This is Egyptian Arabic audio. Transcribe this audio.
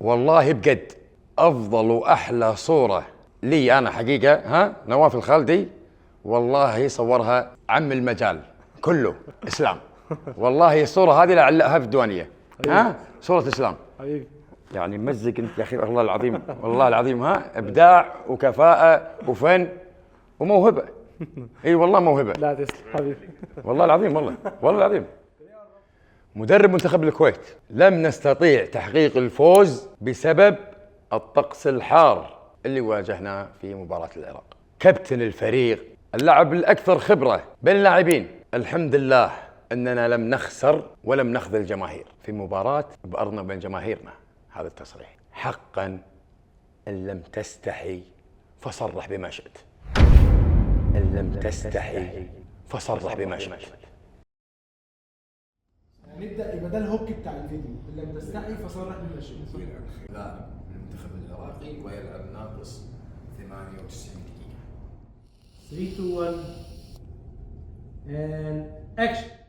والله بجد افضل واحلى صوره لي انا حقيقة، ها نواف الخالدي، والله صورها عم المجال كله اسلام. والله الصورة هذه لا اعلقها في الديوانيه، ها صوره اسلام. حبيبي. يعني مزق انت يا اخي، والله العظيم، والله العظيم، ها ابداع وكفاءة وفن وموهبه. اي والله موهبة. لا تسلم حبيبي. والله العظيم، والله والله العظيم. مدرب منتخب الكويت: لم نستطيع تحقيق الفوز بسبب الطقس الحار اللي واجهناه في مباراة العراق. كابتن الفريق، اللاعب الأكثر خبرة بين اللاعبين: الحمد لله أننا لم نخسر ولم نخذل الجماهير في مباراة بأرضنا بين جماهيرنا. هذا التصريح حقا، إن لم تستحي فصرح بما شئت، إن لم تستحي فصرح بما شئت. نبدا، يبقى ده ال hook بتاع الفيديو: ان لم تستحي فصرح بما شئت. لاعب المنتخب العراقي ويلعب ناقص 98 دقيقة. 3 2 1 and action.